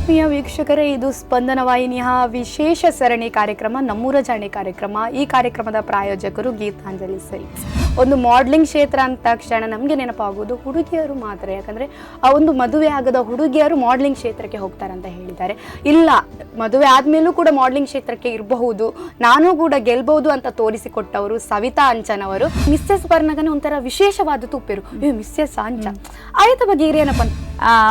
ಆತ್ಮೀಯ ವೀಕ್ಷಕರೇ, ಇದು ಸ್ಪಂದನ ವಾಹಿನಿಯ ವಿಶೇಷ ಸರಣಿ ಕಾರ್ಯಕ್ರಮ ನಮ್ಮೂರ ಜಾಣೆ ಕಾರ್ಯಕ್ರಮ. ಈ ಕಾರ್ಯಕ್ರಮದ ಪ್ರಾಯೋಜಕರು ಗೀತಾಂಜಲಿ ಸಿಲ್ಕ್ಸ್. ಒಂದು ಮಾಡ್ಲಿಂಗ್ ಕ್ಷೇತ್ರ ಅಂದ ತಕ್ಷಣ ನಮಗೆ ನೆನಪಾಗೋದು ಹುಡುಗಿಯರು ಮಾತ್ರ. ಯಾಕಂದರೆ ಆ ಒಂದು ಮದುವೆ ಆಗದ ಹುಡುಗಿಯರು ಮಾಡ್ಲಿಂಗ್ ಕ್ಷೇತ್ರಕ್ಕೆ ಹೋಗ್ತಾರೆ ಅಂತ ಹೇಳಿದ್ದಾರೆ. ಇಲ್ಲ, ಮದುವೆ ಆದಮೇಲೂ ಕೂಡ ಮಾಡ್ಲಿಂಗ್ ಕ್ಷೇತ್ರಕ್ಕೆ ಇರಬಹುದು, ನಾನು ಕೂಡ ಗೆಲ್ಬಹುದು ಅಂತ ತೋರಿಸಿಕೊಟ್ಟವರು ಸವಿತಾ ಅಂಚನ್ ಅವರು. ಮಿಸ್ಸೆಸ್ ಬರ್ನಗನೆ ಒಂಥರ ವಿಶೇಷವಾದ ತೂಪೆರು, ಏ ಮಿಸ್ಸೆಸ್ ಅಂಚ ಆಯ್ತ ಬಗ್ಗೆ ಏನಪ್ಪ.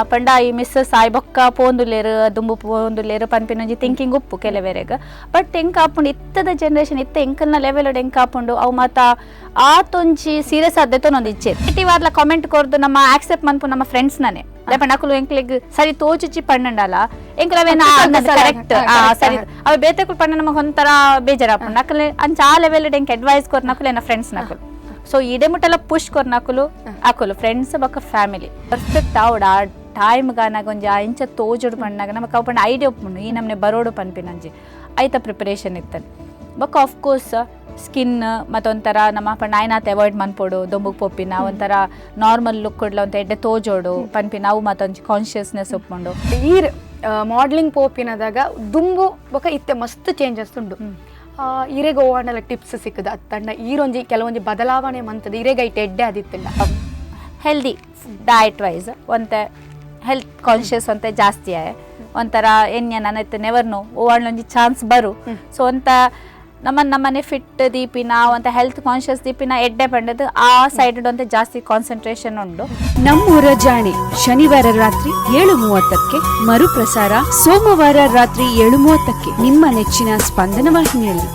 ಪಂಡ ಈ ಮಿಸ್ಸಸ್ ಆಯ್ ಬೊಕ್ಕ ಪೋಂದುಲ್ಲೇರು, ದುಂಬು ಪೋಂದುಲ್ಲೇರು ಪನ್ಪಿನೊಂಜಿ ಥಿಂಕಿಂಗ್ ಉಪ್ಪು ಕೆಲವೆರೆಗ್. ಬಟ್ ಎಂಕ್ ಆಪುಂಡು, ಇತ್ತದ ಜನರೇಷನ್ ಇತ್ತ ಎಂಕಲ್ನ ಲೆವೆಲ್ ಎಂಕ್ ಆಪುಂಡು, ಅವು ಮಾತ ಆತೊಂಜಿ ಸೀರಿಯಸ್ ಆದ ತೊನೊಂದು ಇಚ್ಛೆ. ನೆಗೆಟಿವ್ ಕಾಮೆಂಟ್ ಕೊರ್ದು ನಮ್ಮ ಆಕ್ಸೆಪ್ಟ್ ಮನ್ಪು ನಮ್ಮ ಫ್ರೆಂಡ್ಸ್ ನಾನೆ. ದಾಯೆ ಅಕುಲು ಎಂಕ್ಲೆಗ್ ಸರಿ ತೋಚುಚಿ ಪಣ್ಣಂಡಲ ಎಂಕುಲು ಅವೇನ ಕರೆಕ್ಟ್ ಸರಿ ಅವ ಬೇತೆಕುಲು ಪಣ್ಣ ನಮಗೆ ಒಂಥರ ಬೇಜಾರಾಪುಂಡು. ನಕಲೆ ಅಂಚ ಆ ಲೆವೆಲ್ ಎಂಕ್ ಅಡ್ವೈಸ್ ಕೊರ್ ನಕುಲು ಎನ್ನ ಫ್ರೆಂಡ್ಸ್ ನಕುಲು. ಸೊ ಇಡೆ ಮುಟ್ಟೆಲ್ಲ ಪುಷ್ ಕೊರ್ನಕುಲು ಅಕುಲು ಫ್ರೆಂಡ್ಸ್ ಬೊಕ್ಕ ಫ್ಯಾಮಿಲಿ. ಪರ್ಫೆಕ್ಟ್ ಆವಡ್ ಆ ಟೈಮ್ ಗಾನಾಗ ಒಂಜಿ ಆ ಇಂಚ ತೋಜುಡು ಪಣ್ಣಾಗ ನಮಕ್ ಅವು ಪಂಡ ಐಡಿಯಾ ಉಪ್ಪುಂಡು, ಈ ನಮ್ನೆ ಬರೋಡು ಪನ್ಪಿನಂಜಿ ಐತ ಪ್ರಿಪರೇಷನ್ ಇತ್ತನ್. ಬೊಕ್ಕ of course skin ಮತ್ತೊಂಥರ ನಮ್ಮ ಪಂಡ ಆಯ್ನಾತ್ ಅವಾಯ್ಡ್ ಮನ್ಪೊಡು, ದೊಂಬುಗ್ ಪೊಪ್ಪಿನ ಒಂಥರ ನಾರ್ಮಲ್ ಲುಕ್ ಕೊಡ್ಲ ಒಂತ ಎಡ್ಡೆ ತೋಜೋಡು ಪನ್ಪಿನ ಅವು ಮತ್ತೊಂಜಿ ಕಾನ್ಶಿಯಸ್ನೆಸ್ ಉಪ್ಪುಂಡು. ಈ ಮಾಡ್ಲಿಂಗ್ ಪೋಪಿನದಾಗ ದುಂಬು ಬೊಕ ಇತ್ತೆ ಮಸ್ತ್ ಚೇಂಜಸ್ ಉಂಡು. ಇರೆಗ್ ಓವಾಂಡಲ ಟಿಪ್ಸ್ ಸಿಕ್ಕದ ಅತ್ತಂಡ ಈರೊಂಜಿ ಕೆಲವೊಂಜಿ ಬದಲಾವಣೆ ಮಂತದ ಇರೆಗ್ ಐಟ್ ಎಡ್ಡೆ ಆದಿತ್ತಿಲ್ಲ? Healthy diet wise ಒಂತೆ ಹೆಲ್ತ್ ಕಾನ್ಷಿಯಸ್ ಒಂತೆ ಜಾಸ್ತಿ ಆಯೆ. ಒಂಥರ ಎನ್ಯ ನನ್ನ ನೆವರ್ ನೋ, ಓವಾಂಡ್ಲೊಂಜಿ ಚಾನ್ಸ್ ಬರು. ಸೊ ಒಂತ ನಮ್ಮ ನಮ್ಮನೆ ಫಿಟ್ ದೀಪಿನ ಒಂತ ಹೆಲ್ತ್ ಕಾನ್ಷಿಯಸ್ ದೀಪಿನ ಎಡ್ಡೆ ಪಂಡದು ಆ ಸೈಡ್ ಒಂತೆ ಜಾಸ್ತಿ ಕಾನ್ಸಂಟ್ರೇಷನ್ ಉಂಡು. ನಮ್ಮೂರ ಜಾಣೆ ಶನಿವಾರ ರಾತ್ರಿ 7:30ಕ್ಕೆ, ಮರುಪ್ರಸಾರ ಸೋಮವಾರ ರಾತ್ರಿ 7:30ಕ್ಕೆ ನಿಮ್ಮ ನೆಚ್ಚಿನ ಸ್ಪಂದನ ವಾಹಿನಿಯಲ್ಲಿ.